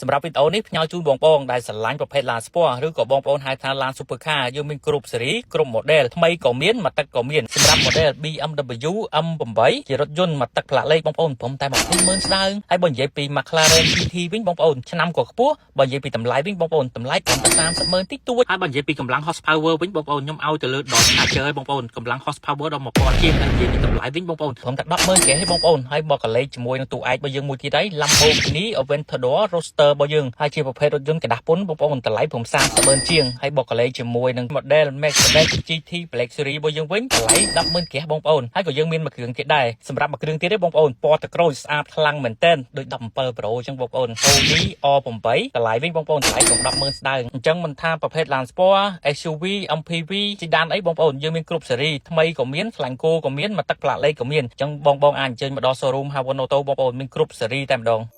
សម្រាប់វីដេអូនេះផ្ញើជូនបងប្អូនដែលស្រឡាញ់ប្រភេទឡាន Sport ឬក៏បងប្អូនហៅថាឡាន Super Car យើងមានគ្រប់ស៊េរីគ្រប់ model ថ្មីក៏មានមួយទឹកក៏មានសម្រាប់ model BMW M8 ជារថយន្តមួយទឹកផ្លាកលេខបងប្អូនព្រមតែ20ម៉ឺនស្ដើងហើយបើនិយាយពី McLaren GT វិញបងប្អូនឆ្នាំក៏ខ្ពស់បើនិយាយពីតម្លៃវិញបងប្អូនតម្លៃត្រឹមតែ30ម៉ឺនតិចតួចហើយបើនិយាយពីកម្លាំង horsepower វិញបងប្អូនខ្ញុំឲ្យទៅលើ Dodge Charger ឲ្យបងប្អូនកម្លាំង horsepower ដល់1000ជាងហើយនិយាយពីតម្លៃវិញបងប្អូនត្រឹមតែ10ម៉ឺនគេឲ្យបងប្អូនហើយបើកលេខជាមួយនឹងតួឯករបស់យើងមួយទៀតហើយ Lamborghini Aventador Roadster របស់យើងហើយជាប្រភេទរថយន្តក្រដាសពុនបងប្អូនតម្លៃព្រម30ម៉ឺនជាងហើយបើកលេខជាមួយនឹង model Mercedes GT Black Series របស់យើងវិញតម្លៃ10ម៉ឺនក្រាស់បងប្អូនហើយក៏យើងមានមួយគ្រឿងទៀតដែរសម្រាប់មួយគ្រឿងទៀតទេបងប្អូនពណ៌ទឹកក្រូចស្អាតខ្លាំងមែនទែនដូច17 Pro អញ្ចឹងបងប្អូន Audi R8 តម្លៃវិញបងប្អូនតម្លៃត្រឹម10ម៉ឺនស្ដើងអញ្ចឹងមិនថាប្រភេទឡាន Sport SUV MPV ស៊ីដានអីបងប្អូនយើងមានគ្រប់ស៊េរីថ្មីក៏មានខ្លាញ់គោក៏មានមកទឹកផ្លាកលេខក៏មានអញ្ចឹងបងបងអាចអញ្ជើញមកដល់ showroom Havan Auto បងប្អូនមានគ្រប់ស៊េរីតែម្ដង។